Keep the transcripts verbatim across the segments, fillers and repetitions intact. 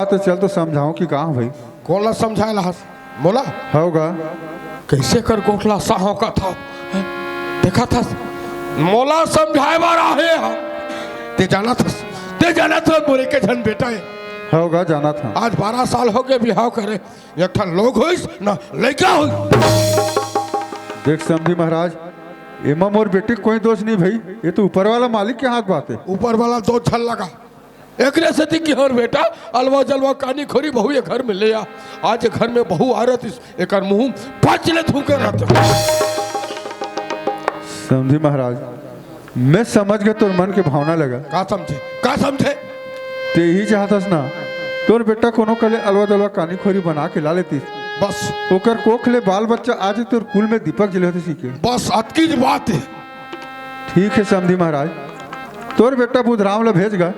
तो चल तो समझाऊं कि कहाँ भाई? कोन ला समझाए ला हस? मोला? हव गा। कइसे कर गोठ ला साहो का था? देखा था? मोला समझाए बर आहे हम। ते जाना था? ते जाना था मोरे के झन बेटा है। हव गा, जाना था। आज बारह साल हो गए बिहाव करे। एक ठन लोग होइस, ना लइका होइस। देख समधी महाराज, एमा मोर बेटी के कोई दोष नहीं भाई, ये तो ऊपर वाला मालिक के हाथ बात है। ऊपर वाला दोष झन लगा। एकरे सेती कि हर बेटा अलवा जलवा कानी खोरी बहू ये घर में ले आ। आज ये घर में बहू आ रहतिस, एकर मुंह पाँच ले थूके रहत। समधी महाराज, मैं समझ गया तोर मन के भावना लगा। का समझे? का समझे? ते ही चाहतस ना, तोर बेटा कोनो कले अलवा दलवा कानी खोरी बना के ला लेतिस। बस। ओकर कोख ले बाल बच्चा आज तोर कुल में दीपक जले होतिस के। बस अतकी ज बात है। ठीक है समधी महाराज, तोर बेटा बुधराम ला भेज गा,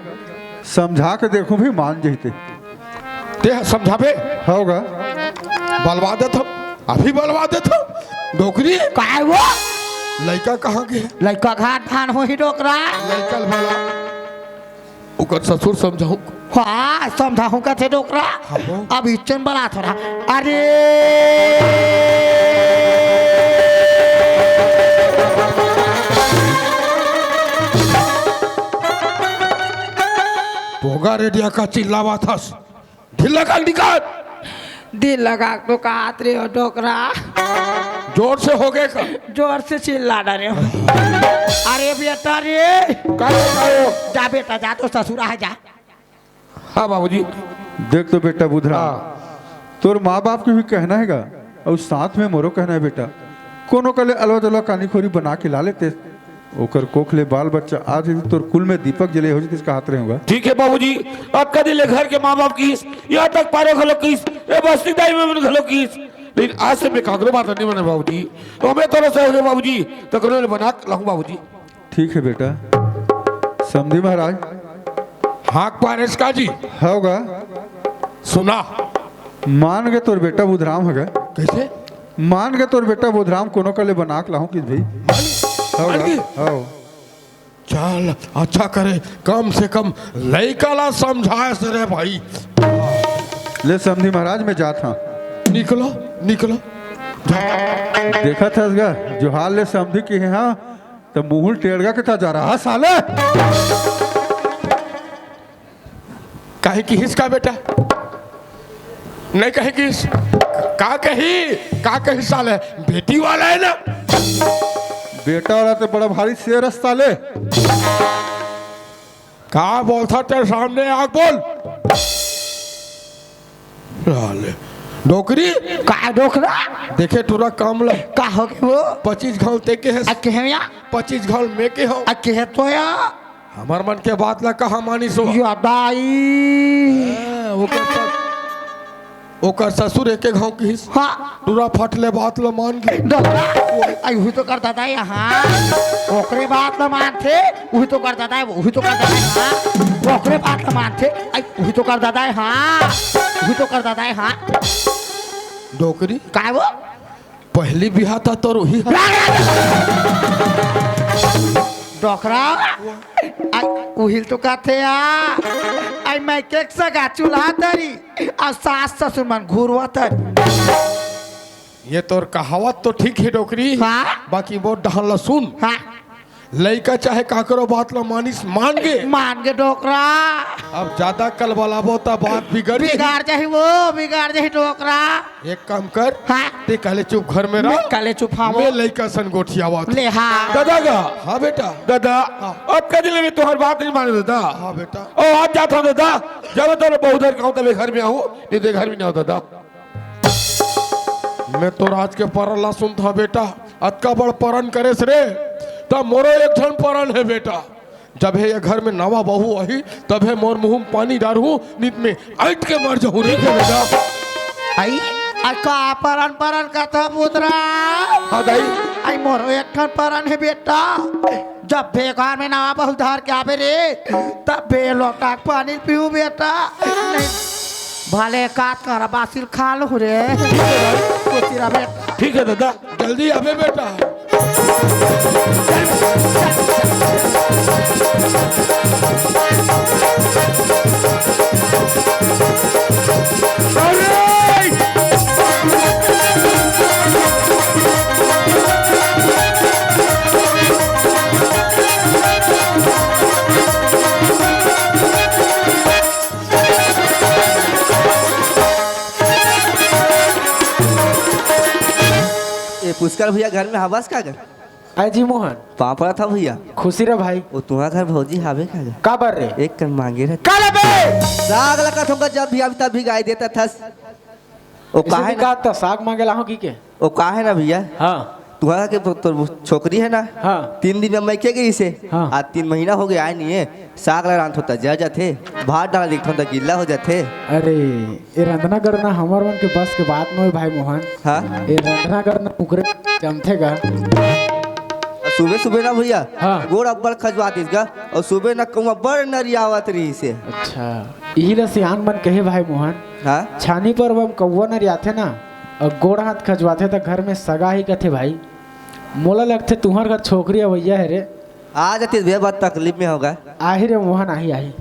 समझा के देखूं भी मान जहिते। ते ह समझाबे? हव गा। बलवा देत हव, अभी बलवा देत हव। डोकरी? काय वो? लइका कहाँ गे? लइका घाट धान होही डोकरा। लइका ल बला। ओकर ससुर समझाहूं। हाँ, समझाहूं कथे डोकरा। हाँ। अब इच्चन बला थोड़ा। अरे! भोगा रेडिया का चिल्लावा थस। ढील लगा निकाल। ढील लगा तो कात रे हो डोकरा। जोर से हो गए का? जोर से चिल्ला डरे हो। अरे बेटा रे। का हो, का हो? जा बेटा, जा तो ससुर आ जा। हाँ बाबूजी। देख तो बेटा बुधराम, हाँ। तोर माँ बाप के भी कहना है गा, अउ साथ में मोरो कहना है बेटा, कोनो कले अलवा जलवा कानी खोरी बना के ला लेते। ओकर कोख ले बाल बच्चा आज यदि तोर कुल में दीपक जले हो जतिस कहत रहे होगा। ठीक है बाबूजी, अब कदी ले घर के माँ बाप किस, यहाँ तक पारो घलो किस, ए बस्ती दाई में घलो किस, लेकिन आज से मैं काकरो बात नहीं माने बाबूजी। तो हमें तोरा से हो गए बाबूजी, तो करो ले बना लाऊं बाबूजी। ठीक है बेटा। समधी महाराज। हाँ पारेश का जी। होगा। सुना। मान के तोर बेटा बुधराम होगा। कैसे? मान के तोर बेटा बुधराम कोनो कले बना के लाहूं किस भाई। मान? होगा। मान के? हो। चल, अच्छा करे, कम से कम लइका ला समझाए से रे भाई। ले समधी महाराज, मैं जात हाँ। निकलो, निकलो। देखा थस गा, जोहार ले समधी के हाँ, त मुहुल टेड़गा के था जा रहा साले। काहे किहिस का बेटा? नहीं कहे किस? का कही? का कही साले? बेटी वाला है ना? बेटा वाला तो बड़ा भारी शेर है साले। का बोलता तेरे सामने आग बोल। साले। डोकरी? का डोकरा? देखे टूरा काम ला। का हो गए वो? पच्चीस घाव ते के है। आ के है या? पच्चीस घाव में के हो। आ के है तो या? हमर मन के बात ला कहाँ मानिस हो? या दाई। हाँ, ओकर स-, ओकर ससुर एके घाव किहिस। हाँ। टूरा फट ले बात ला मान गे। डोकरा, आई उही तो कर दादा है, हाँ। ओकरे बात ला मानथे, उही तो कर दादा है, उही तो कर दादा है, हाँ। ओकरे बात ला मानथे, आई उही तो कर दादा है, हाँ। उही तो कर दादा है, हाँ। डोकरी? काय वो? पहली बिहा था तोर उही हा। डोकरा, आई उहिल तो कहथे या, आई मैं के सगा चूल्हा तरी, अउ सास ससुर मन घुरवा तरी। ये तोर कहावत तो ठीक है डोकरी, हाँ। बाकी वो डहन ला सुन। हाँ। लइका चाहे काकरो बात ला मानिस, मान गे। मान गे डोकरा। अब ज्यादा कलबलाबो त बात बिगड़ जाही। बिगाड़ जाही वो, बिगाड़ जाही डोकरा। एक काम कर, हाँ। ते काले चुप घर में रह। मैं काले चुप, हाँ वो। मैं लइका सन गोठियावत। ले हाँ। दादा गा। हाँ बेटा। दादा, हाँ। अब कदी ले मैं तोहर बात नहीं माने दादा। हाँ बेटा। ओ आज जात हूँ दादा, जब तोर बहुत देर कहूँ तबे घर में आहूँ, नहीं ते घर में नहीं आओ दादा। मैं तोर आज के परन ला सुनत हँव बेटा, अतका बड़ परन करेस रे, त मोरो एक झन परन हे बेटा। जब हे ये घर में नवा बहू आही, तब हे मोर मुँह में पानी डारहूँ, नित में अइंठ के मर जाहूँ रे बेटा। आई, आई का परन परन कथा पुतरा? हाँ दाई। आई मोरो एक ठन परन हे बेटा, जब हे घर में नवा बहू धर के आबे रे, तब हे लोटा के पानी पीहूँ बेटा। नहीं, भले कात कर बासिल खा लूँ रे। ठीक है भाई। कोचिरा बेटा। ठीक है दादा। जल्दी आबे बेटा। पुष्कर भैया घर में हवस का गा? अय जी मोहन। पाँव परत हँव भैया। खुशी रह भाई। ओ तुँहर घर भौजी हावे का गा? काबर रे? एक कन माँगे रहे। का लेबे? साग ला कथों का जब भी आबे तब भिगाई देथस। ओ इसे काहे भी ना? का त साग माँगे ला हँव कि के? ओ काहे ना भैया? हाँ। तुँहर के तो, तोर छोकरी हे ना? हाँ। तीन दिन में मइके गइसे। हाँ। आज तीन महीना होगे आय नइ हे। साग ला रांधथों त जर जाथे, भात डाल देथों त गीला हो जाथे। अरे, ए रंधना गढ़ना हमर मन के बस के बात नोहे भाई मोहन। हाँ? ए रंधना गढ़ना कुकरे जमथे गा। अउ सुबह सुबह ना भैया, हाँ। गोड़ अब्बड़ खजवातिस गा, अउ सुबह ना कहूँ अब्बड़ नरियावत रहिसे। अच्छा, इही ला सियान मन कहे भाई मोहन। हाँ? छानी पर बम कौवा नरियाथे ना, अउ गोड़ हाथ खजवाथे त घर में सगा ही कथे भाई। मोला लगथे तुँहर घर छोकरी अवइया हे रे। आ जातिस भैया, बहुत तकलीफ में होगा। आही रे मोहन, आही, आही।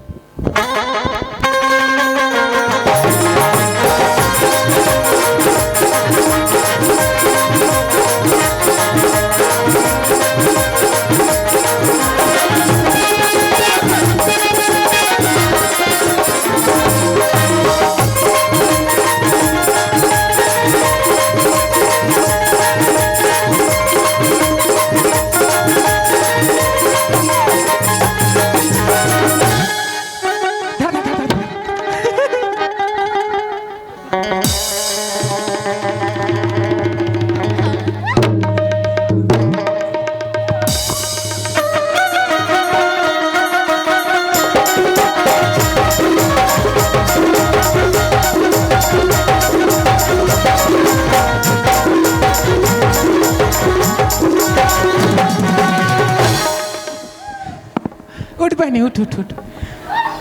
उठ बहिनी, उठ, उठ, उठ।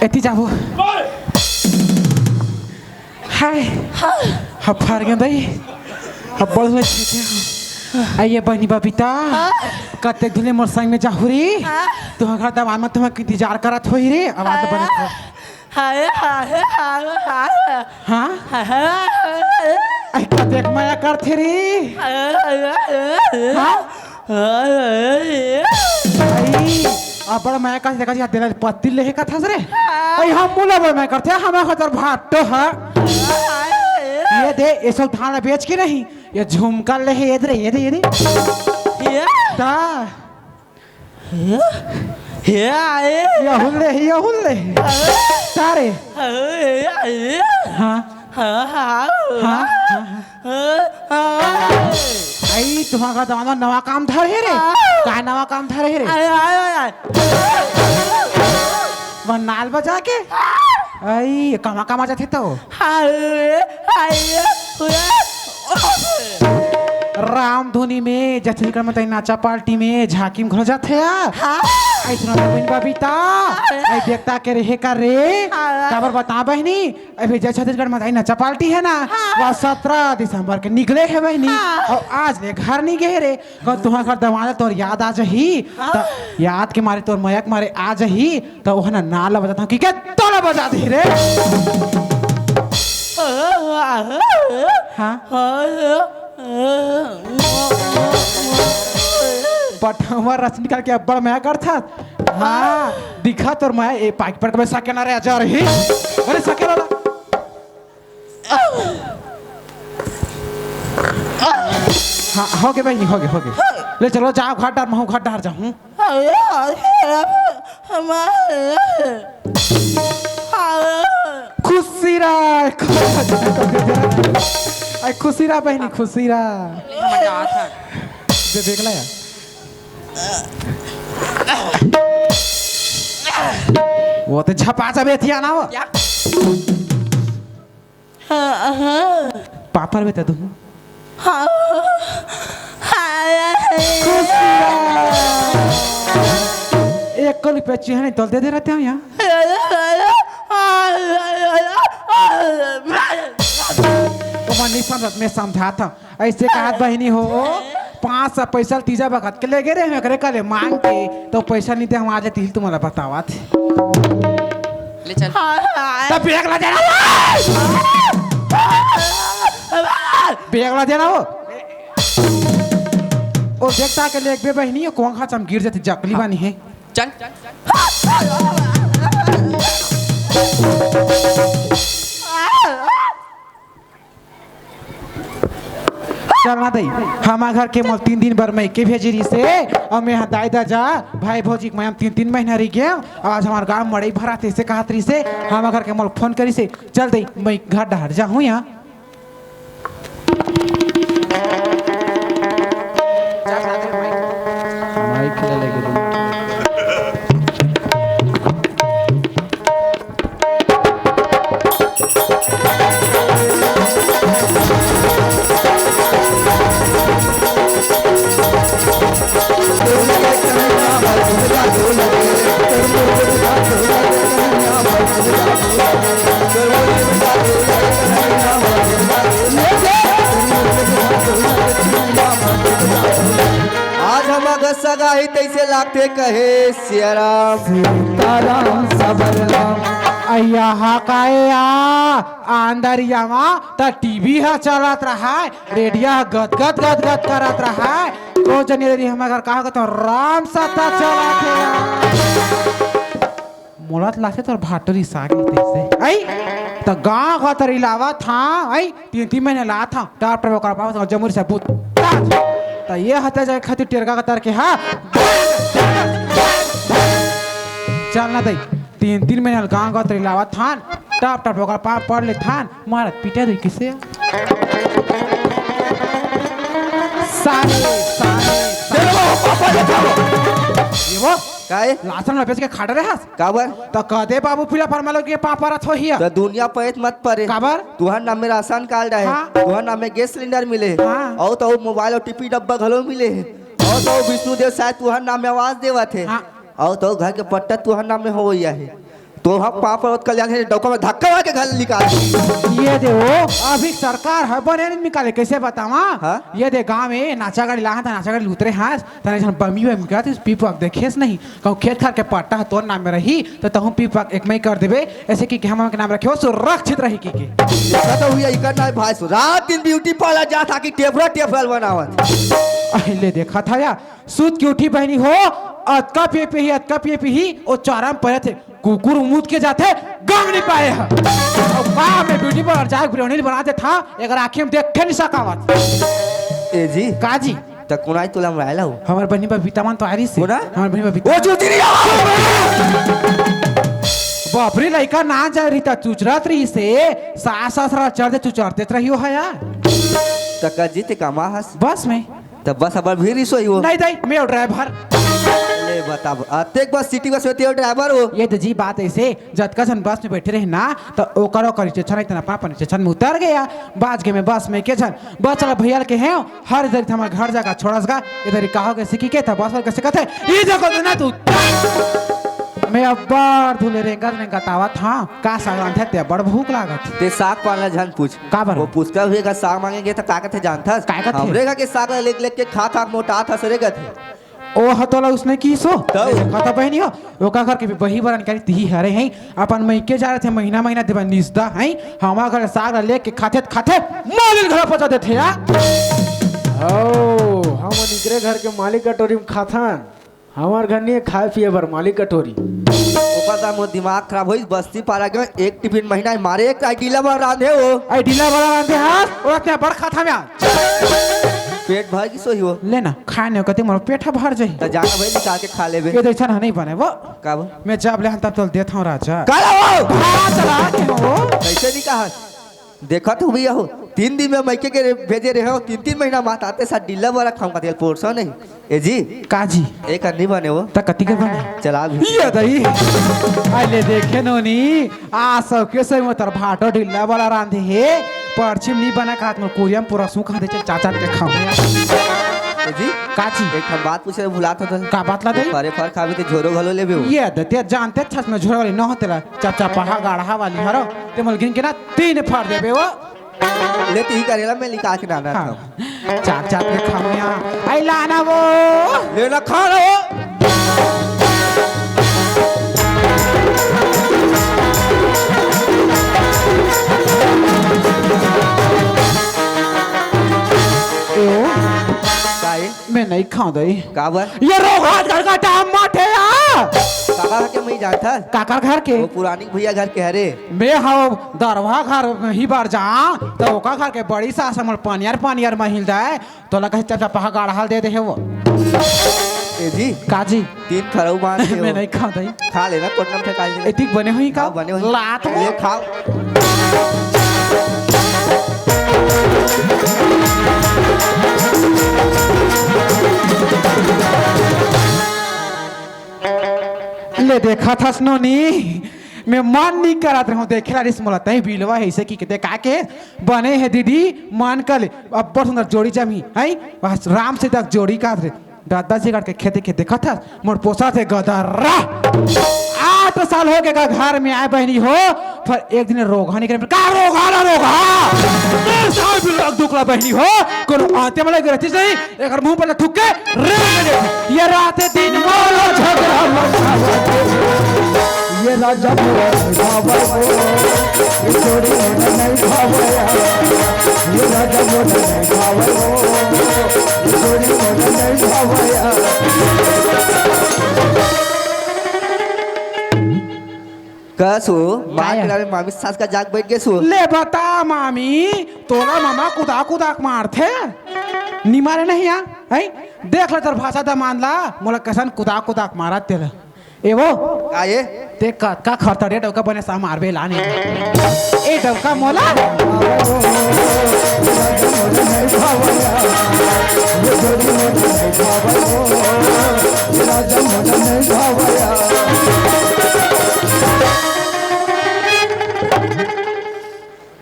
एती जाबो। हाय। हाँ। हफर गे दाई। अब बड़ हुए छेते हो। आइए बहिनी बबीता। हाँ। कते धुले मोर संग में जाहू रे। हाँ। तुँहर घर दमाद मन तुँहर के इंतजार करत होही रे। आवाज हाँ। बने। हाय, हाय, हाय, हाय। हाँ? हाय, हाय, हाय। आई का देख मया करथे रे। हाय, हाय, हाय, हाय। हाँ? हाय, हाय, हाय। आई, अब्बड़ मया करथे, देखा जी, हाथ देना पत्ती लेहे कथस रे। हाँ। आई, हम मुला बड़ मया करथे, हम हजार भाटो हा। हाय, हाय। ये दे, ये सब धान बेच के नहीं, ये झुमका लेहे, ये दे रे, ये दे, ये दे। ये? ता। हे, हे आए। यहुल ले, यहुल ले। तारे। हे आए। हाँ। हाँ, हाँ, हाँ, हाँ। हाँ, हाँ। आई, तुँहर घर दमाद नवा काम धरे हे रे। हाँ। का नवा काम धरे हे रे? आए, आए, आए, आए। वह नाल बजा के? आई, कमा, कमा जाथे तो? हाय, हाय, हाय। रामधुनी में, छत्तीसगढ़ में तई नाचा पार्टी में, झांकी में घलो जाथे यार। हाँ। अइसना तो बहिनी बबीता, हाँ। अई देखता के रहे का रे? हाँ। काबर बता बहिनी, अभी जय छत्तीसगढ़ में तई नाचा पार्टी हे ना, हाँ। वह सत्रह दिसंबर के निकले हे बहिनी, हाँ। अउ आज ले घर नइ गे रे। कल तुँहर घर दमाद तोर याद आ जाही, हाँ। त याद के मारे तोर मया के मारे आ जाही, त ओहन नाल ला बजाथों कि के तोला बजा दे रे। हाँ। पठवा रस निकाल के अब्बड़ मया करथस। हाँ, दिखा तोर मया, ए पाकिट पर के सकेला रे, आ जा रही। अरे सकेला ला। हाँ, होगे बहिनी, होगे, होगे। ले चलो, जाव घर डहर, महूँ घर डहर जाहूँ। खुशी रह, खुशी रह। अरे खुशी रह बहिनी, खुशी रह। दे देख ला यार। वो तो झपा जबे थिया ना वो। हाँ, हाँ। पापड़ बेटा तू। हाँ, हाँ, हाँ। खुशी रह। एक रुपया चीज नहीं तोल दे दे रहते हम यहाँ। ओमा नहीं समझत, मैं समझात हूँ। अइसे कहत बहिनी हो, पाँच सौ पैसा तीजा बखत के लेगे रहे, एकरे करा ले मांग के, त पैसा नइ दे, हम आज तिल तुम्हारा बतावत। ले चल। हाँ, हाँ। त बेग ला देना। बेग ला देना हो। ओ देखता के लेगबे बहिनी, कोंखा चम गिर जाती, जकली बानी हे। चल। चलना दई, हमर घर के मोला तीन दिन बर मइके भेजे रिहिसे, अउ मैं ह दाई ददा, भाई भौजी के मया म तीन तीन महीना रहि गेंव। आज हमर गांव मड़ई भराथे, अइसे कहत रिहिसे, हमर घर के मोला फोन करिसे। चल दई, मैं घर डहर जाहूं या। माइक ला लेके आज हमर घर सगाई तइसे लागथे कहे सियाराम। सीताराम सबरराम। अइया हा काए आ, अंदरिया मा त टीवी ह चलत रहय, रेडिया ह गदगद गदगद करत रहय। को जनी रही हमर घर का होगे त राम सत्ता चलत हे। मोला त लागथे तोर भाटो रिसा गे तइसे। अई, त गांव गतरी लावत हां, अई, तीन तीन महीना लात हां, टाप टाप ओकर पास जमुर से बूत। त ये हत्या जाए खातिर टेरगा कतर के, हां। चल ना दई, तीन तीन महीना गांव गतरी लावत हां, टाप टाप ओकर पांव पड़ लेथन, मारत पीटे दई किसे। साले, साले, साले। ये वो, काए? लासन ल बेच के खाट रहे हस? काबर? त कदे बाबू पीला फरमा लोग के पांव परत होही। त दुनिया परेत मत परे। काबर? तुहर नाम में राशन कार्ड आहे। हां। तुहर नाम में गैस सिलेंडर मिले हे। हां। अउ त मोबाइल अउ टीवी डब्बा घलो मिले हे। अउ त विष्णु देव शायद तुहर नाम में आवास देवत हे। हां। अउ त घर के पट्टा तुहर नाम में होवइया हे। तो हम पांव परत कल्याण हे, डौका में धक्का मार के घर निकाल। ये दे वो, अभी सरकार ह बने नइ निकाले, कइसे बतावां? हां? ये दे गांव में नाचा गाड़ी लाहन त नाचा गाड़ी उतरे हस, तने झन बमी बमी करत हस, पीप वाक देखेस नहीं। कहूं खेत खार के पट्टा ह तोर नाम में रही, त तहूं पीप वाक एक मई कर देबे, अइसे कि, कि हमन के नाम रखे हो, सुरक्षित रही कि, कि। ऐसा तो हुई, इकर ना भाई सु-, रात दिन ब्यूटी पार्लर जात हा कि टेफरा टेफरा बनावत। अरे ले देखत हा या, सुत के उठी बहिनी हो, अतका पिए पिही, अतका पिए पिही, ओ चारा म परत हे, कुकुर मुत के जाथे, गंग नइ पाए ह। अउ का मैं ब्यूटी पार्लर जाके बिरौनी बना देत हा, एकर आँखी म देखे नइ सकावत। ए जी। का जी? त कोन आय तोला मराय ला हो? हमर बहिनी बबीता मन तो आय रिहिस हे। कोन आय? हमर बहिनी बबीता। ओ चुचरी आ! बाप रे, लइका ना जाय रही त चुचरत रहिस हे, सास ससुरा चढ़ दे चुचरतेच रही हो हया। त का जी ते कमा हस? बस में। त बस अब्बड़ भीड़ रिहिस होही वो। नहीं दई, मैं ड्राइवर। ले बता, अतेक बस सिटी बस में तें ड्राइवर हो। ये तो जी बात अइसे, जतका झन बस में बइठे रहे ना, त ओकर ओकर स्टेशन अइतन अपन अपन स्टेशन में उतर गे, बाच गे मैं बस में के झन। बस वाला भइया ल कहेंव, हर दरी हमर घर जगा छोड़स गा, ए दरी का होगे सिकी के, त बस वाला कइसे कथे, ई जगा देना तू। मैं अब्बड़ धुले रेंगत रेंगत आवत हां, का साग रांधे ते अब्बड़ भूख लागत। ते साग पान ला झन पूछ। काबर? वो पुष्कर भइया का साग मांगे गे त का कथे जानथस? का कथे? हमरे घर के साग ला लेग लेग के खा खा के मोटात हस रे कथे। ओ ह तोला उसने किहिस हो? तब? कथा बहिनी हो, ओका घर के भी बही बरन करी तिही हरे हैं, अपन मइके जा रहे थे, महीना महीना देवा निसदा हैं, हमर घर साग ला लेग के खाथे खाथे मालिन घर पहुंचा देथे या। ओ, हम निकरे घर के मालिक कटोरी में खाथन। हमर घर नइ हे खाए पिए बर मालिक कटोरी। ओकर त मोर दिमाग खराब होइस, बस्ती पारा के एक टिफिन महीना मारे, एक आई डीला वाला रांधे हो। आई डीला वाला रांधे हस, ओ अतना बड़ खाता में आ। पेट भर गिस होही वो। ले ना, खाए नइ हो कते मोर पेट ह भर जाही। त जाना भाई निकाल के खा लेबे। ये तो अइसन ह नइ बने वो। का वो? मैं जब ले हन तब तोल देत हूं राजा। का ला वो? भात ला के हो। कइसे नइ कहा? देखत हूं भइया हो, तीन दिन में मइके के भेजे रहे हो, तीन तीन महीना मात आते साथ डीला वाला खाऊंगा तेल पोरसा नहीं। ए जी। का जी? एक अन्नी बने वो। त कति के बने? चला भी। ये दई। आले देखे नोनी, आ सबके सही में तर भाटो डीला वाला रांधे हे, परछी म नइ बना कहत मोर कुरिया म पूरा सूखा दे चल चाचा के खाऊं। ए जी। का जी? एक हम बात पूछे भुलात हो तो। का बात ला दई? फरे फर खाबे ते झोरो घलो लेबे हो। ये दे, ते जानते छस में झोरो वाली न होते ला। चपचपाहा गाढ़ा वाली हरो, ते मोल गिन के ना तीन फाड़ देबे वो। ले, तिही करेला, मैं निकाल के डालना हाँ। था। चाट चाट के खाऊंगा। आई लाना वो। ले ना, खा ना वो। ए ओ, काहे? मैं नहीं खाऊं दई। काबर? ये रोग हाथ घर का टाइम माठे आ। काकर घर के मैं जानथस? काकर घर के? वो पुरानी भैया घर के हरे। मैं हव दरवा घर ही बर जा, त ओकर घर के बड़ी सास हमर पनियर पनियर महिल जाए, तोला कहे चपचपहा गाड़हा ल दे दे हे वो। ए जी, का जी? तीन खरऊ बांध के मैं हो। नहीं खांव दई। खा लेना, कोटना में फेंकाई देना। एतिक बने होही का? हाँ, बने होही। लात ले खाव। ले देखत हस नोनी, मैं मन नी करत रहूं, देखे ला रिस मोला तई बिलवा हे, अइसे कि के देखा के बने हे दीदी, मन कर ले, अब्बड़ सुंदर जोड़ी जमही, हैं? बस राम सीता के जोड़ी का रे, दादा जी करके खेते खेते देखत हस, मोर पोसा थे गदर्रा। आठ साल हो गे का घर में आए बहिनी हो, पर एक दिन रोगहा निकले, का रोगहा ला रोगहा? तेरे साल भी लग दुखला बहिनी हो, कोनो आते वाला गिरती नहीं, एकर मुंह पर थूक के रेल में दे। ये रात दिन मोला झगड़ा मचावा। ये राजा मोर भावा हो, ये जोड़ी मोर नहीं भावा। ये राजा मोर नहीं भावा हो, ये जोड़ी मोर नहीं भावा। कस हो, मार काय? के नाम मामी सास का जाग बैठ गे सो। ले बता मामी, तोला मामा कुदा कुदा के मारथे? नी मारे नहीं आ, हैं? देख ले तोर भाषा दमांद ला, मोला कसन कुदा कुदा के मारत तेला। ए वो, का ये? ते कतका खरतड़े डौका बने सा मारबे लाने। ए डौका मोला।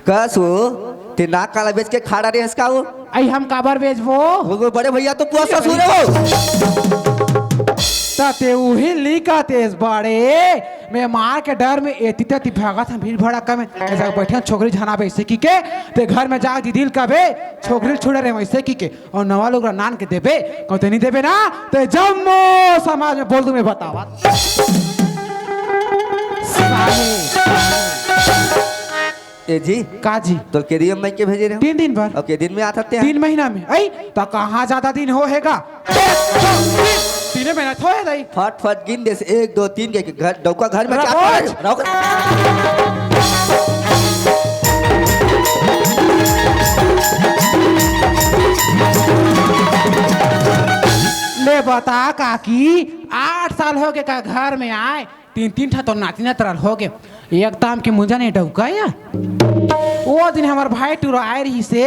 कस हो, ते नाक काला बेच के खा डारे हस का वो? अई हम काबर बेचबो? वो, वो बड़े भैया तो पुआ ससुर हे वो। त ते उही ली कहतेस बड़े, मैं मार के डर में एती तेती भागत हंव भीड़ भड़क्का में। ऐसा बैठे हंव छोकरी झना बइसे की के, ते घर में जाके दीदी ल कबे, छोकरी ल छुड़ा रे वइसे की के, अउ नवा लुगरा नान के देबे, कहूं ते नी देबे ना, ते जम्मो समाज में बोल दूं मैं बतावत। साले। ए जी, का जी? तोर के दिन में के भेजे रहे? तीन दिन बर। अउ के दिन में आथस ते? तीन महीना में। अई, त कहां जादा दिन हो हे गा? तीने महीना थोड़े दई। फट फट गिन देस, एक, दो, तीन के, के घर, डौका घर में क्या रहो। करे? रहो। ले बता काकी, आठ साल हो गे का घर में आए, तीन, तीन ठा तो नाती नतरा ल हो गे। एकदम के मुंजा नहीं डौका या। ओ दिन हमर भाई टूरा आए रहिसे,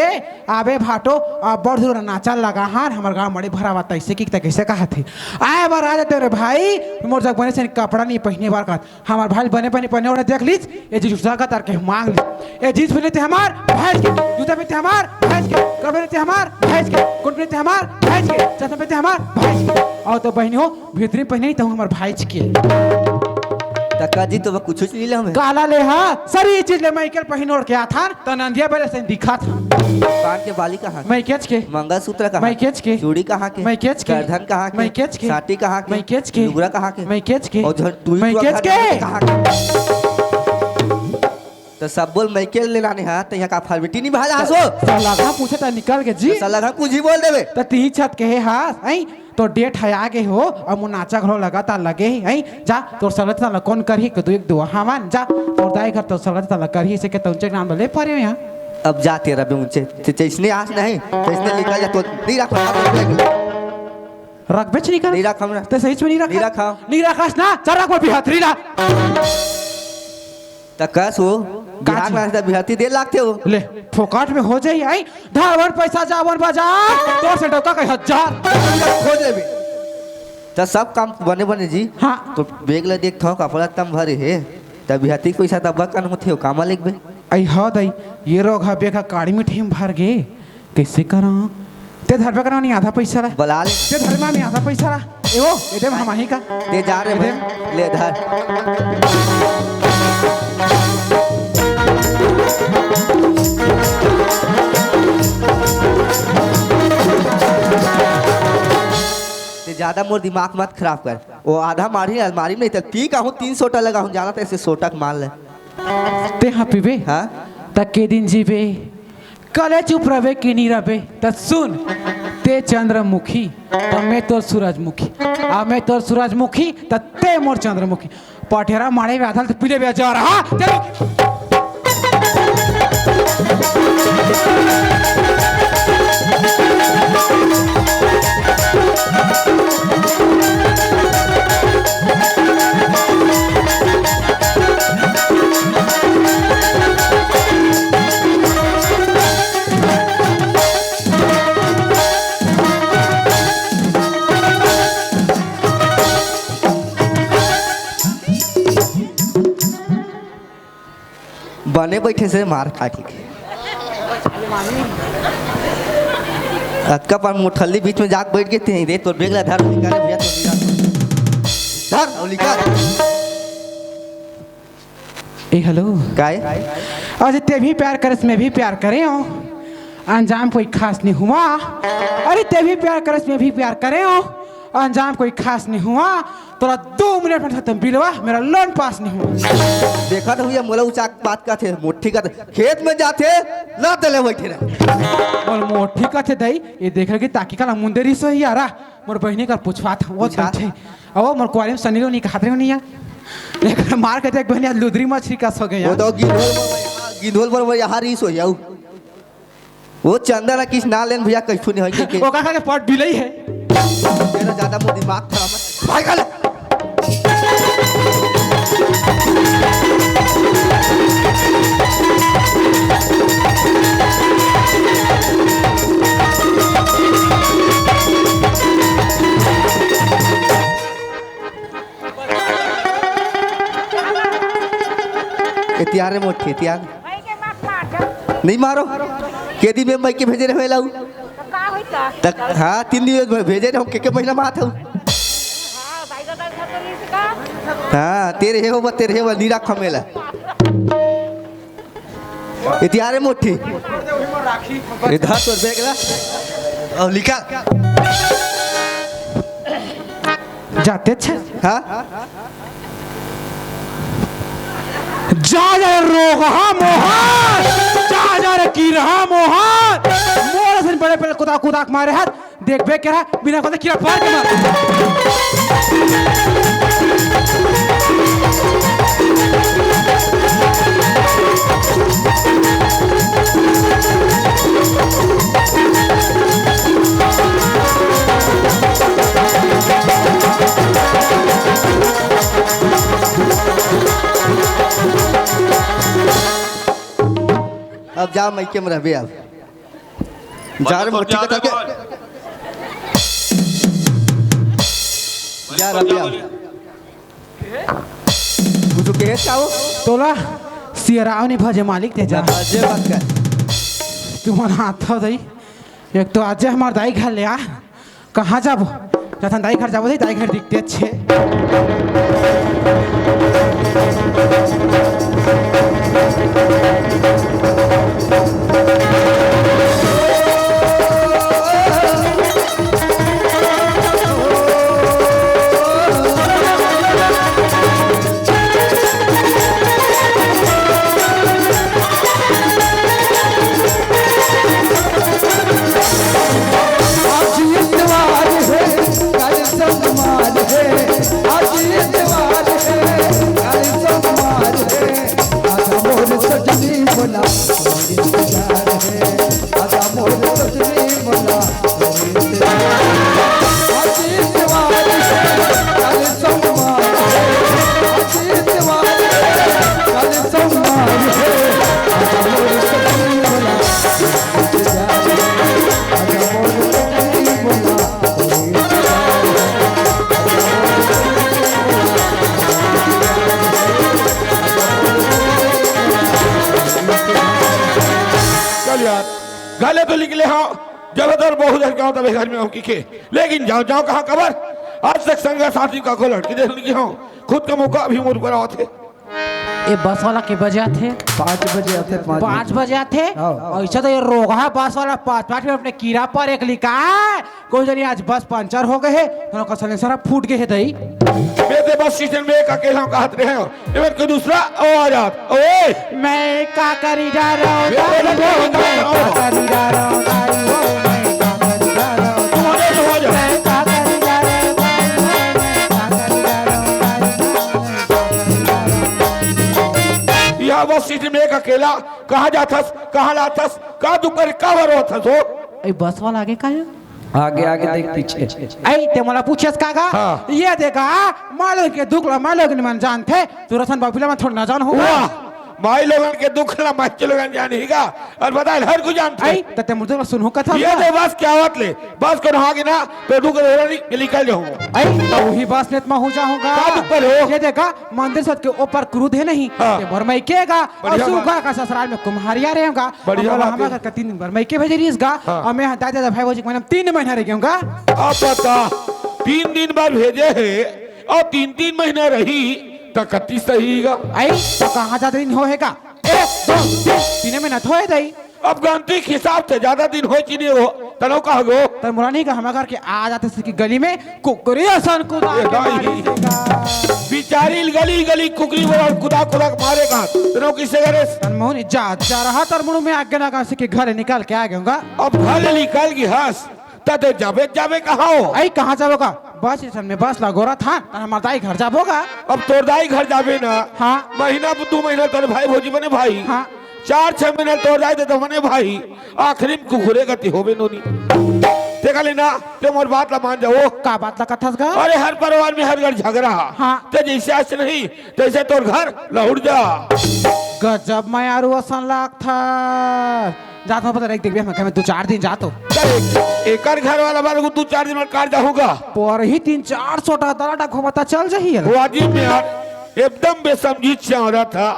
आबे भाटो, अब्बड़ दूर नाचा लगा हन, हमर गांव मड़ी भरावा तइसे कि त कइसे कहत हे। आए बर आ जाते रे भाई, मोर जग बने से कपड़ा नहीं पहिने बर कहत। हमर भाई बने बने पहिने ओढ़े देख लीस, ए जींस उठा का तार के मांग लीस। ए जींस पहिने ते हमार भैंस के, जूता पहिने ते हमार भैंस के, कपड़ा पहिने ते हमार भैंस के, कोट पहिने ते हमार भैंस के, चश्मा पहिने ते हमार भैंस के। अउ तो बहिनी हो, भीतरी पहिने त हमर भाईच के। त का जी, तो कुछ नहीं ले हमें। काला ले हा, सरी चीज ले, मैं के पहिन ओढ़ के आथन, त नंदिया बेले से दिखाथन। कान के बाली कहां के? मैं केच के। मंगलसूत्र कहां के? मैं केच के। चूड़ी कहां के? मैं केच के। करधन कहां के? मैं केच के। साटी कहां के? मैं केच के। लुगरा कहां के? मैं केच के। अउ झन टूरी मैं टूरा केच घर के। में कहां के? त सब बोल, मैं के ले लाने हा, त यहां का फॉर्मेलिटी निभाय ला हस ओ? सलाघा पूछे त निकल के जी। त सलाघा कुछ ही बोल देबे। त तिही छत के हे हास, हैं? तो डेट हे आगे हो, अउ मोर नाचा घलो लगातार लगे हे, हैं? जा, तोर सलगता ला कोन करही, के दू एक दो हवन, जा, तोर दाई घर तोर सलगता ला करही, से के तौंचे के नाम ले परे हो यहां। अब जा तेरा भी ऊंचे, ते जैसने आस नहीं, तैसने निकल जा, तो नहीं रख, रख, रख। रखबेच नहीं कर। नहीं रख हमरा। ते सहीच में नहीं रख। नहीं रखा। नहीं रखस ना, चल रख वो बिहतरी ला। त कस हो, का बिहार चीज? में त बिहती दे लागथे हो। ले, फोकट में हो जाई, आई, धावन पैसा जावन बाजार, तोर से डौका कहीं हजार। खोज लेबे। त सब काम बने बने जी। हां। तो बैग ला देखथव, कपड़ा तम भरे हे। त बिहती के पैसा त बकन होथे हो, कामा लेगबे? आई हो दई, ये रोग हा बेग हा काड़ी में ठेम भर गे। कइसे करा? ते धरबे करा नहीं आधा पैसा ला। बला ले। ते धरबे नहीं आधा पैसा ला। ए वो, ए दे हम आही का। ते जा रे ए दे। भाई, ले धर। ते ज्यादा मोर दिमाग मत खराब कर। वो आधा मारी अलमारी में, त पी का हूं, तीन सोटा लगा हूं, जाना त ऐसे सोटा के मार ले। ते हां पीबे? हां? त के दिन जीबे? कले चुप रहबे कि नी रहबे? त सुन, ए चंद्रमुखी, त मैं तोर सूरजमुखी, आ मैं तोर सूरजमुखी, त ते मोर चंद्रमुखी। पटेरा मारे में आधा ल त पीले बेजा रहा। चल। बने बइठे से मार खा के। अतका पान मोठल्ली बीच में जाके बइठ गे तें रे, तोर बेग ला धर, निकाल भैया, तोर निकाल। धर, अउ निकाल। ए, हेलो। काय? आज ते भी प्यार करस, मैं भी प्यार करे हूँ। अंजाम कोई खास नहीं हुआ। अरे, ते भी प्यार करस, मैं भी प्यार करे हूँ। अंजाम कोई खास नहीं हुआ। तोला दो मिनट में खत्म बिलवा, मेरा लोन पास नहीं हुआ। देखा तो भैया, मोला उचाक बात का थे, मोठी का थे, खेत में जाथे, ना तले बइठे रहे। मोर मोठी का थे दई, ये देख रहे कि ताकी का मुंदे रिसो ही यारा, मोर बहिनी का पूछवा था, वो पूछा? बइठे। अहो, मोर कुआरी में सनी लो नहीं खात रहे हो नहीं यार। एक मार के देख बहिनी, आज लुदरी मछली का सो गया। वो तो गिंधोल पर, गिंधोल पर वो यहाँ रिसो ही आऊ। वो चंदा ला किस ना लेन भैया, कइसू नहीं होय के, के। ओकर खा के पट बिलई है। तेरा ज्यादा मुंह दिमाग खराब है। भाई गल। ए, तियार रे मोठी, तियार। भाई के मत मार जा। नहीं मारो। के दिन में मइके भेजे रहे लाऊ। तो का होई का? तक, हाँ, तीन दिन में भेजे रहे, के, के महीना में आत हूँ। हाँ, भाई का तो घर तो नहीं सका। हाँ, तेरे हे वो, तेरे हे वो, नीरा खमेला। ए, तियार रे मोठी। ए, धर तोर बेग ला। अउ निकाल। जाते छे। हाँ? जा जा रे रोगहा मोहन, जा जा रे कीरहा मोहन। मोर असन बड़े पेड़ कुदा कुदा के मारे हस। देखबे केरा, बिना कोते कीरा पार के मार। अब जा, मइके में रहबे अब। जा रे, मोटी कथा के। जा रे, जा। कुछ कहे का हो? तोला सियराव नहीं भजे मालिक, ते जा। भजे मत कर। तुमन हाथ हो दई। एक तो आज हमार दाई घर ले आ। कहाँ जाबो? जथन दाई घर जाबो, दाई घर दिखते अच्छे। आज इतवार है, कल सोमवार है। आज इतवार है, कल सोमवार है। आजा मोर सजनी बोला, मोर इंतजार है। आजा मोर सजनी बोला, मोर इंतजार है। आज इतवार है, कल सोमवार है। आज इतवार है, कल सोमवार है। आजा मोर सजनी बोला, मोर इंतजार है। आजा मोर सजनी बोला, मोर इंतजार है। चल यार, गले तो निकले हाँ, जब तक बहुत देर गाँव तबे घर में हम की खे, लेकिन जाओ जाओ कहाँ कबर। आज तक संग साथी का को लड़की देख ली हूँ, खुद का मौका अभी मोर पर आवत है। ए बस वाला के बजे आथे? पाँच बजे आथे, पाँच पाँच बजे। बजे आथे? हाँ। ऐसा तो ये रोगहा बस वाला पाँच पाँच में अपने कीरा पर एक लिखा है। कोई जनी आज बस पंचर हो गए है, दोनों का सलेंसर फूट गए है दई। मैं ते बस स्टेशन में एक अकेला कहत रहे हो, एवं कोई दूसरा आवाज आत, ओए! मैं का करी जा रहा हूँ, मैं बोला, दाई हो, मैं मैं का करी जा रहा हूँ, दाई हो, मैं का करी जा रहा हूँ। अकेला कहाँ जाथस, कहाँ लाथस, का दुख करे, का भरोथस हो? ए, बस वाला आगे का हे? आगे, आगे देख, पीछे। ए, ते मोला पूछेस का गा? हाँ। ये देखा, माई लोगन के दुख ला माई लोगन मन जानथे, तोर असन बापिला मन थोड़ा ना जान होगा। वाह, माई लोगन के दुख ला माई लोगन जानही गा, अउ बता, हर को जानथे। ए, त ते मुझे सुनहूँ कथा ये बा। दे बस क्या बात ले, बस को नहा के ना, तो दुख रो नहीं, निकल जाऊँ। ए, त उही बस में त मैं हो जाऊँगा। का दुख पर हो? ये देखा, मंदिर सत के ऊपर क्रोध हे नहीं, हाँ। ते मोर मइके गा, अउ बढ़िया बात। सुग्घर का ससुराल में कुम्हरिया रहेंव गा। बढ़िया अउ बात हमर हे। घर का तीन दिन बर मइके भेजे रहिस गा, हाँ। अउ मैं दाई ददा भाई भौजी के मन तीन महीना रह गेंव गा। अब बता, तीन दिन बर भेजे हे, अउ तीन तीन महीना रही, त कति सही गा? ए, त कहाँ जादा दिन होहे गा? एक, दो, तीन, तीने महीना त होए दई। अब गणती के हिसाब से जादा दिन होए कि नहीं हो, तनो कह गो। त मोला नहीं कहा, हमर घर के आ जाथे से कि गली में कुकरी असन कुदा ए के भाई। मारे गा। बिचारी गली गली कुकरी बोला कुदा कुदा के मारे गा। तनो किसे करे? तन मोहन जा, जा रहा तर मुड़ू में आगे ना गा से कि घर निकल के आ गेंव गा। अब घर निकल गिहस, त ते जाबे, जाबे कहाँ हो? ए, कहाँ जाबो गा? बस स्टेशन में बस लगोरत हन, त हमर दाई घर जाबो गा। अब तोर दाई घर जाबे ना। हाँ। महीना दू महीना तोर भाई भौजी बने भाई। हाँ। चार छह महीना तोर दाई ददा बने भाई। आखिरी में कुकुरे गति होबे नोनी। ते का लेना, ते मोर बात ला मान जाओ। का बात ला कथस गा? अरे हर परिवार में हर घर झगड़ा। हाँ। ते जैसे आज नहीं, तैसे तोर घर लहुट जा। गजब मैं आरू असन लागथा। जात हूँ, पता नहीं, देख, मैं दू चार दिन जात हूँ। अरे, एकर घर वाला बार को दू चार दिन में काट जाऊंगा। पर ही तीन चार सौ टा दरा टा घूमता चल जाही है। वाजिब में यार, एकदम बेसमझी चावरा था।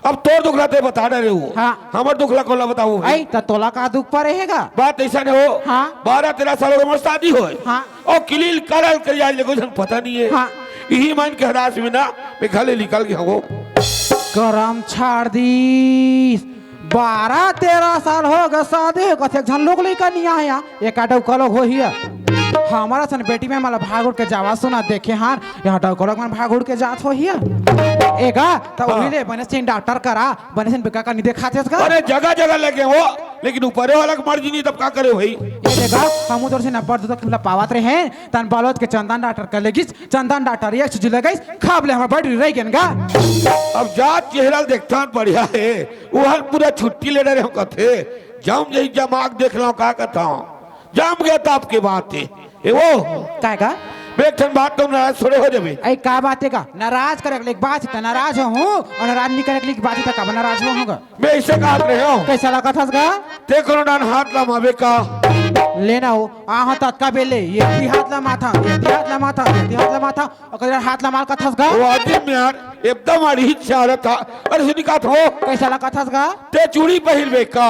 अब तोर दुख ला ते बता डरे हो। हाँ। हमर दुख ला कोला बताओ भाई। आई, त तोला का दुख पर रहेगा? बात ऐसा नहीं हो। हाँ। बारह तेरह साल हो गए, मोर शादी होए। हाँ। अउ किलील करल कर जाए, लेकिन झन पता नहीं है। हाँ। यही मन के हदास में ना, मैं घर ले निकल गया हूँ। करम छाड़ दीस। बारह तेरह साल हो गए शादी हो, कथे एक झन लोग लइका नहीं आया। एक आडो कलो हो हिया। हमारा सन बेटी में मला भाग उठ के जावा सुना देखे हान, यहाँ डो कलो मन भाग उठ के जात हो हिया। एगा, त हाँ। उही ले बने सिंह डॉक्टर करा, बने सिंह बेका का नहीं देखातेस का? अरे जगह जगह लगे हो, लेकिन ऊपरे वाला के मर्जी नहीं, तब का करे भाई? ये देखा, हम उधर से नब्बे दो तक पावत रहे, तन बालोद के चंदन डॉक्टर का लेगिस, चंदन डॉक्टर एक चीज लगाइस, खाब ले हमर बैटरी रह गेन गा। अब जा चेहरा देखथन बढ़िया हे, वो हर पूरा छुट्टी ले डरे हो कथे, जम जई जमाक देख लो का कथा, जम गया तो आपके बात हे। ए वो काय का? मैं एक ठन बात तुम नाराज थोड़े हो जाबे। ए का बात हे का? नाराज करे के बात हे त नाराज हो हूँ, अउ नाराज नहीं करे के बात हे त का नाराज हो हूँ गा? मैं इसे कहा रहे हूँ। कैसा ला कथस गा? ते कोनो डान हाथ ला मावे का? लेना हो, आहा ततका बेले, ये ती हाथ ला माथा, ये ती हाथ ला माथा, ये ती हाथ ला माथा, अउ कदर हाथ ला मार कथस गा? वो आदमी में यार, एकदम अड़ही चारत था। अरे सुनी का था? कैसा ला कथस गा? ते चूड़ी पहिरबे का?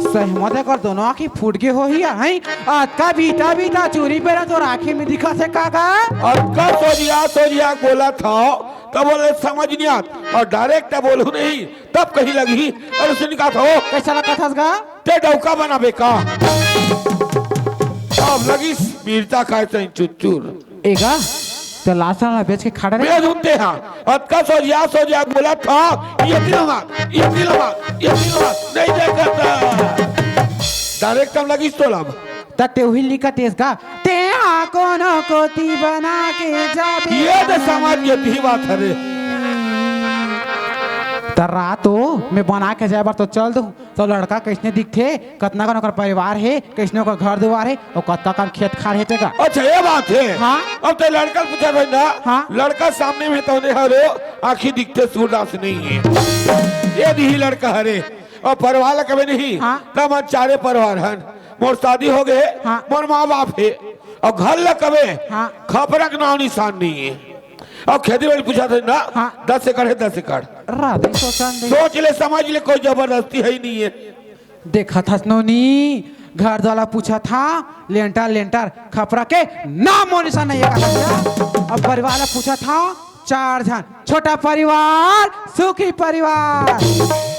सहमत हे कर दोनों आँखी फूट गे हो ही, हैं? अतका बीता बीता चूड़ी पहना तोर आँखी में दिखा से का गा? अतका सोजिया सोजिया बोला था, तब बोले समझ नहीं आत, अउ डायरेक्ट बोलू नहीं, तब कहीं लगी। अरे सुनी का था? कैसा ला कथस गा? ते डौका बनाबे का? अब लगिस बीरता खाए सही चुचुर। एगा, ते लासन ला बेच के खा डरे? मैं सुनते हाँ, अतका सोजिया सोजिया बोला था, ये दिल मार, ये दिल मार, ये दिल मार, नहीं देखता। डायरेक्ट हम लगिस तोला। त ते उही लिखत हेस का? ते हा कोनो कोती बना के जाबे। ये तो समाज के भी बात हरे। त रातो मैं बना के जाए बर तो चल दूँ, तो लड़का कैसने दिखथे, कतना कन ओकर परिवार हे, कैसने ओकर घर दुवार हे, अउ कतका कन खेत खार हे तेकर। अच्छा, ये बात हे। हाँ। अब ते लड़का ल पूछा भाई ना, हाँ। लड़का सामने में तो नहीं हरो, आँखी दिखथे सूरदास नहीं हे। ये दिही लड़का हरे, अउ परिवार ला कबे नहीं, हाँ। तब चारे परिवार हन। मोर शादी हो गए, हाँ। मोर माँ बाप हे, अउ घर ला कबे, हाँ। खपरा के नाव निशान नहीं हे। अउ खेती बाड़ी पूछा था ना, हाँ। दस एकड़ हे, दस एकड़। राधे सोचन दे। सोच ले, समझ ले, कोई जबरदस्ती हे ही नहीं हे। देखत हस नोनी, घर वाला पूछा था, लेंटर लेंटर खपरा के नामो निशान नहीं हे का? अब परिवार वाला पूछा था, चार झन, छोटा परिवार, सुखी परिवार।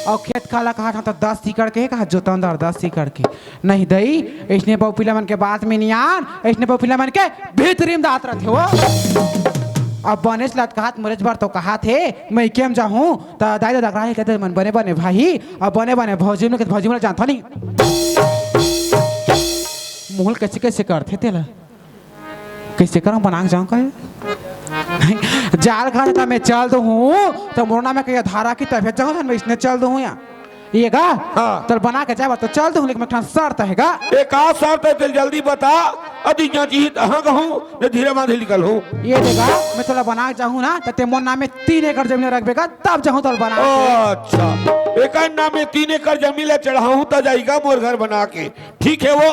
अउ खेत खार ला कहा था तो दस एकड़ के, कहा जोतन दार दस एकड़ के। नहीं दई, अइसने बउपिला मन के बात में नियान, अइसने बउपिला मन के भीतरी में दात रथे वो। अब बनेच लत कहात मोरेच बर तो कहात हे, मइके म जाहूँ, त दाई ददा करा हे कथे मन बने बने भाई, अब बने बने भौजी मन के भौजी मन जानथो नहीं। मुँह ल कइसे कइसे करथे तेला? कइसे करंव बना के जांव का? जाल घाट त मैं चल दूहूँ, त मोर नाम में कहिया धारा की तबीयत जगह मैं इसने चल दूहूँ या। ये गा? हाँ। तोर बना के जाए बर तो चल दूहूँ, लेकिन एक ठन शर्त हे गा। ए का शर्त हे, तेल जल्दी बता। अति जांची ही तहाँ कहूँ, मैं धीरे मांधे निकल हूँ। ये दे गा, मैं तोला बना के जाहूँ ना, त ते मोर नाम में तीन एकड़ जमीन रखबे गा, तब जाहूँ तोला बना के। अच्छा, एकर नाम में तीन एकड़ जमीन ला चढ़ाहूँ, त जाइगा मोर घर बना के। ठीक हे वो,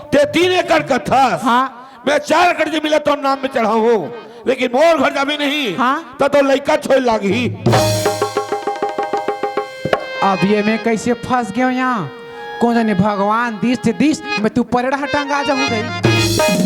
ते तीन एकड़ कथस। हाँ। मैं चार एकड़ जमीन ला तोर नाम में चढ़ाहूँ, लेकिन मोर घर जाबे नहीं, हाँ। त तोर लइका छोए लागही। अब ये मैं कैसे फंस गयो यहाँ? कौन जाने भगवान दिस ते दिस, मैं तू परेड हटंग आ जाहूँ रे।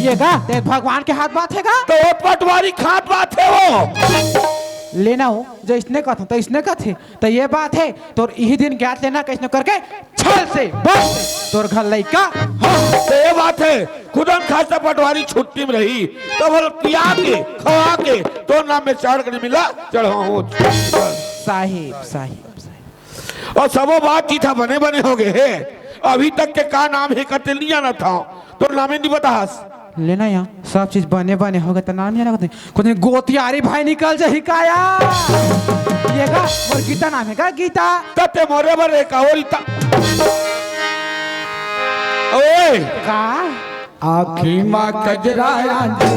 ये गा, ते भगवान के हाथ बात हे गा? तो वो पटवारी के हाथ बात हे वो। लेना हो, जो इसने कथे, तो इसने कथे। त ये बात हे, तोर इही दिन ज्ञात लेना, कैसनो करके छल से, बल से, तोर घर लइका, हाँ। त ये बात हे, खुदन खासा पटवारी छुट्टी में रही, तब बोल पिया के, खवा के, तोर नाम में चार एकड़ जमीन ला चढ़ाहूँ। साहिब, साहिब, साहिब। अउ सबो बातचीत ह बने बने हो गे हे, अभी तक के का नाम हे कते नहीं जानत हव, तोर नामे नहीं बताहस। लेना या, सब चीज बने बने हो गे त नाम या ना कते। कुछ गोतियारी भाई निकल जाही का या? ये गा, मोर गीता नाम हे का, गीता? त ते मोरे बर एक अउ रीता। ओए! का? आँखी मा गजरा आंजे,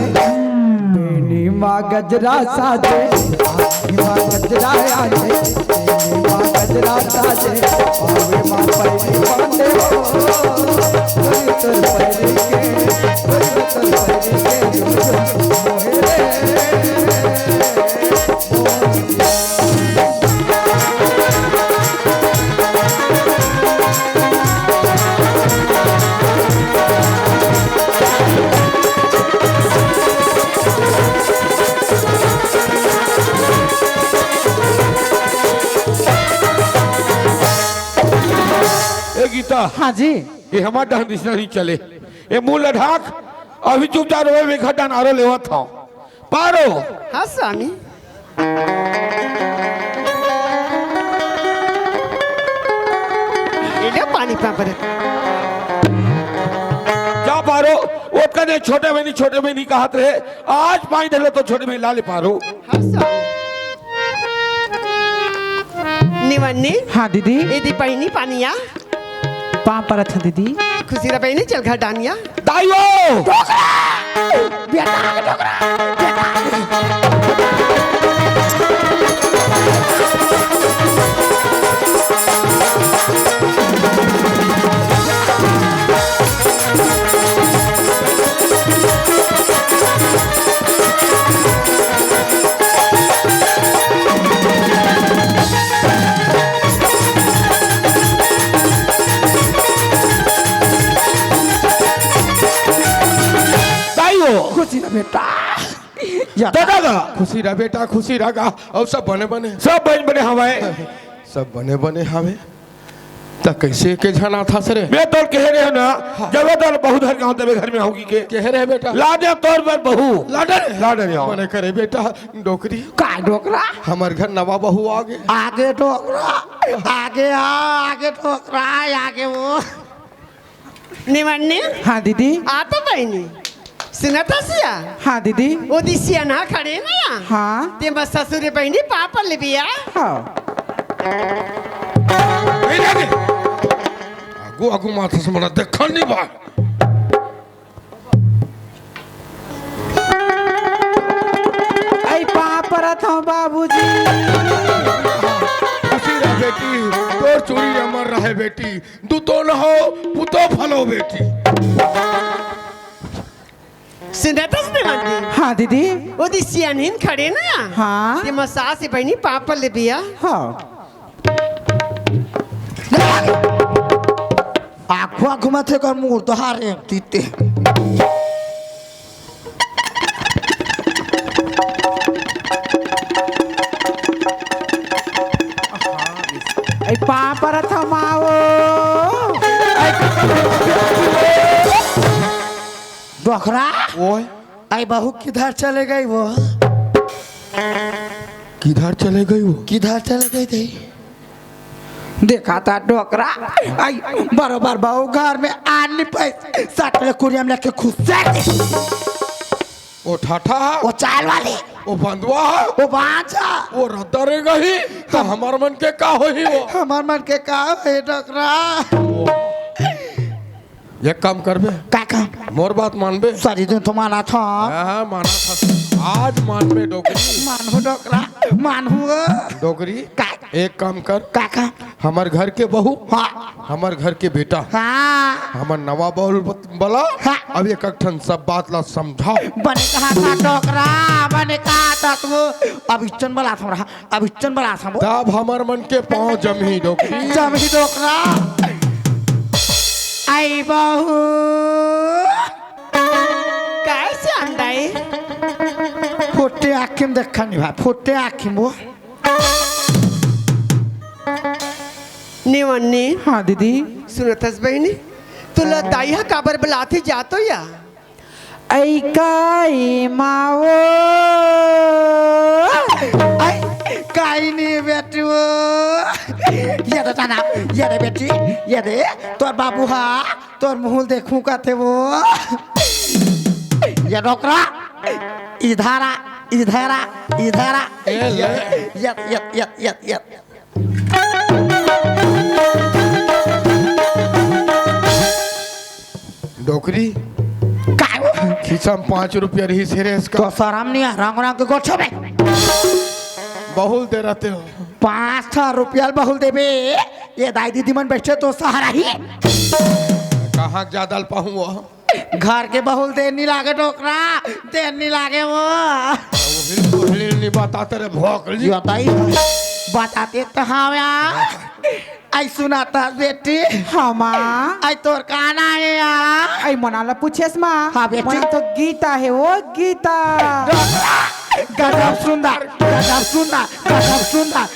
बेनी मा गजरा साजे, आँखी मा गजरा आंजे, बेनी मा गजरा साजे, पावे मा पैरी बांधे हो, तोर पैरी के, तोर पैरी के, मोहे रे। ए गीता, हाँ जी। ये हमर डहन रिश्ता नहीं चले। ये मुंह लढ़ाक, अभी चुपचाप रहो, मैं घर डहन आरो लेवत हव। पारो। हाँ स्वामी। ये ले पानी पापर। जा पारो, ओतका दे छोटे बहिनी, छोटे बहिनी कहत रहे, आज पानी धर ले तो छोटे बहिनी ला ले पारो। हाँ स्वामी। निवन्नी। हाँ दीदी। ये दी बहिनी पानिया। पाँव परत हँव दीदी। खुशी रह बहिनी, चल घर डानिया। दाई वो! डोकरा! बेटा के डोकरा! बेटा के। दाई वो। खुशी रह बेटा। या दादा गा। खुशी रह बेटा, खुशी रह गा। अउ सब बने बने। सब बने बने हवय। सब बने बने हवे। त कैसे के झन आथस रे? मैं तोर कहे रहे ना, हाँ। जब तोर बहू धर के आऊं, तबे घर में आऊंगी के। कहे रहे बेटा। लादे तोर बर बहू। लादे रे। लादे रे, हाँ। मने करे बेटा, डोकरी। का डोकरा? हमर घर नवा बहू आगे। आगे डोकरा। आगे आ, आगे डोकरा, आगे वो। निवन्नी। हाँ दीदी। आ तो बहिनी। सुनत हस या? हाँ दीदी। ओ दे सियान हा खड़े ना या? हाँ। ते मोर ससुर बहिनी पाँव पर लेबे या? हाँ। ए, ए, ए। आगू, आगू माथा से मोला देखल नहीं बा। अई पाँव परत हँव बाबूजी। खुशी रह बेटी, तोर चूड़ी अमर रहे बेटी। दू तो न हो, पुतो फलो बेटी। सुनत हस निवन्नी? हाँ दीदी। ओ दे सियान हा खड़े ना? हाँ। ते मोर सास बहिनी पाँव पर लेबे या? हाँ। आँखवा घुमाथे कर मुर्दा रे तीते। अई पाँव परत हँव माँ वो। डोकरा। ओए। अई बहू किधर चले गई वो? किधर चले गई वो? किधर चले गई थी? देखा था डोकरा, अई बरोबर बहू घर में आनी पैसे सटले कुरियम लेके खुश से। ओ ठाठा। ओ चाल वाली। वो बंदवा हे। वो बांझा। वो रद्दा रे गही, त हमर मन के का होही वो? हमर मन के का होही, डोकरा? वो। एक काम करबे? का काम? मोर बात मानबे? सारी दिन तो मानत हंव। हाँ, हाँ, मानत हंव। आज मानबे डोकरी। मानहूं डोकरा, मानहूं। डोकरी, का? एक काम कर। का काम? हमर घर के बहू, हाँ। हमर घर के बेटा, हाँ। हमर नवा बहू बला, हाँ। अब एक ठन सब बात ला समझाव। बने कहा था डोकरा, बने कहा था तू। अब इच्चन बला था, अब इच्चन बला था। तब हमर मन के पाँव जमही डोकरी। जमही डोकरा। आई बहू। कैसे अंडाई? फुट्टे आँखी म देखा नहीं भाई, फुट्टे आँखी म वो। निवन्नी। हाँ दीदी। सुनत हस बहिनी, तोला दाई हा काबर बलाथे जातो या? ऐ काई मावो। ऐ काई नहीं बेटी वो। ये दे ताना, ये दे बेटी, ये दे तोर बाबू हा, तोर मुँह ल देखूं कथे वो। ये डोकरा, इधर आ, इधर आ, इधर आ। ए ले। ये, ये, ये, ये, ये, ये। डोकरी। काय वो? खीसा म पाँच रुपया रहिस हे रे इसका। तो सरम नहीं हे, रंग रंग के गोठो में। बहू ल दे रहते हो। पाँच ठा रुपया ल बहू ल देबे। ये दाई दीदी मन बैठे तो सहारा ही। कहाँ ज्यादा ल पाहूँ वो? घर के बहू ल देर नी लागे डोकरा, देर नी लागे वो। वही तो हिल नहीं बताते रे भोकली। यो दाई, बताते तो हाँ यार। आई सुनत हस बेटी। हाँ माँ। आई तोर का नाम हे यार? आई मोना ला पूछेस माँ। हाँ बेटी। मोना तो गीता हे वो, गीता। डोकरा, गजब सुंदर, गजब सुंदर, गजब सुंदर।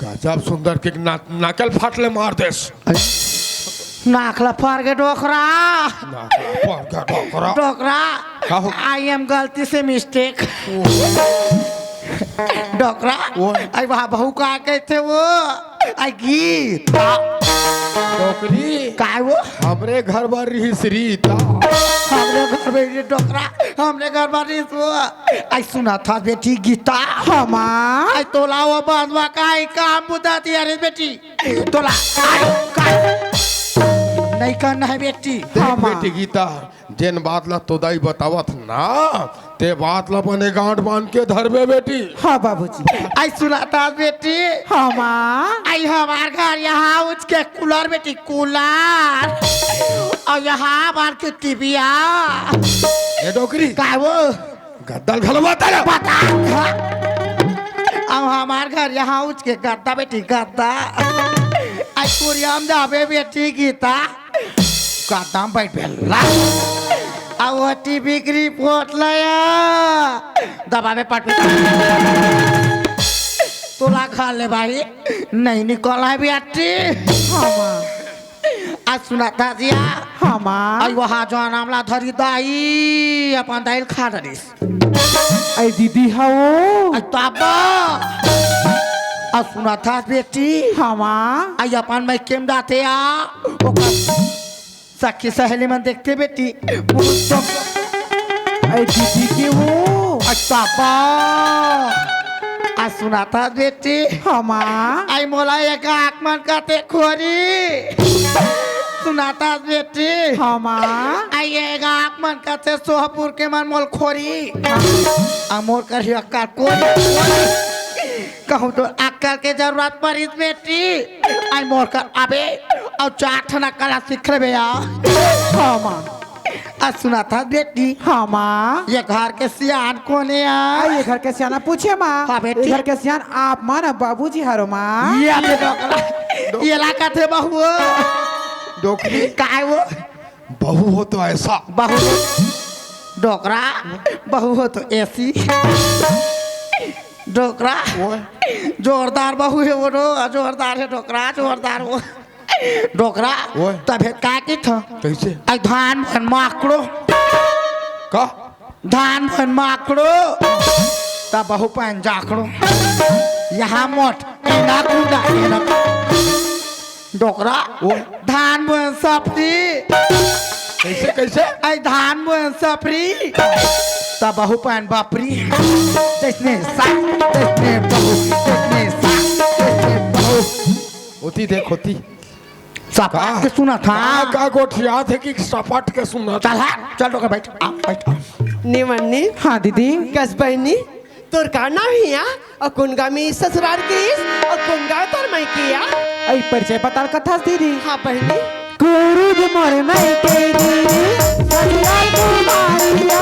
गजब सुंदर के ना, नाक ल फाट ले मार देस। नाक ला फार गे डोकरा। नाक ला फार गे डोकरा। डोकरा। का हो? I am गलती से mistake। डोकरा। वो। आई वहाँ बहू का कहते वो? आई गीता। डोकरी। काय वो? हमरे घर बर रहिस रीता। हमरे घर में ये डोकरा, हमरे घर में रहिस वो। आई सुनत हस बेटी गीता। हाँ माँ। आई तोला वो बंदवा का ही काम बुता दिया रे बेटी। तोला, आई, का? नहीं करना है बेटी। देख हाँ, माँ। बेटी गीता, जेन बात ला तो दाई बतावत ना, ते बात ला बने गांठ बांध के धरबे बेटी। हाँ बाबूजी। आई सुनत हस बेटी। हाँ माँ। आई हमार घर यहाँ उच के कूलर बेटी, कूलर। अउ यहाँ हमार के टीवीया। ये डोकरी। का वो? गद्दा ल घलो बता ना। बता। अउ हमार घर यहाँ उच के गद्दा बेटी, गद्दा। आई कुरिया म जाबे बेटी गीता। गद्दा म बैठ बेला। अउ वो टीवी के रिपोर्ट लाया। दबावे पट। तोला घर ले बाहिर नहीं निकल है बेटी। हाँ माँ। आज सुनत हस या? हाँ माँ। आई वहाँ जौन हमला धरी दाई, अपन दाई ल खा डरिस। आई दीदी हवो। आई ताबा। आज सुनत हस बेटी? हाँ माँ। आई अपन मइके म जाथे या। ओकर सखी सहेली मन देखथे बेटी। आई दीदी के वो। आई ताबा। आज सुनत हस बेटी? हाँ माँ। आई मोला ये गाँक मन कथे खोरी। सुनत हस बेटी? हाँ माँ। आई ये गाँक मन कथे सोहपुर के मन मोल खोरी। आ मोर कर ही अक्कल कोरी। कहूँ तो अक्कल के जरूरत परिस बेटी। आई मोर कर आबे अउ चार ठन अक्कल सीख लेबे या। हाँ माँ। आ सुनत हस बेटी? हाँ माँ। ये घर के सियान कोन हे या? आ, ये घर के सियान पूछे माँ। हाँ बेटी। ये घर के सियान आप माँ ना बाबूजी हरो माँ। ये ले डोकरा। ये ला कथे बहू। डोकरी। काय वो? बहू हो तो ऐसा। बहू। डोकरा। बहू हो तो ऐसी। डोकरा। वो। जोरदार बहू हे वो रो, जोरदार हे डोकरा, जोरदार वो। डोकरा, ओए। तभे का किथस? कइसे? आई धान भन माकड़ो। का? धान भन माकड़ो। त बहू पहन जाकड़ो। यहाँ मोट, एना कूदा, एना। डोकरा, ओए। धान भन सफरी। कइसे, कइसे? ऐ धान बोए सफरी, त बहू पाएन बापरी। जइसने सास, तइसने बहू, जइसने सास, तइसने बहू। होती देख, होती। सपाट का? के सुनत हँव। का, का गोठियाथे कि सपाट के सुनत? चल हाँ, चल डोकर बइठ, आ, बइठ, आ। निमन्नी। हाँ दीदी। कस बहिनी, तोर का नाम हिया? अउ कोन गाँव में ससुरार किस? अउ कोन गाँव तोर मइके आ? अई परिचय पताल कथस दीदी। हाँ बहिनी। कुरुद मोर मइके दीदी, ससुरार कुमारिया।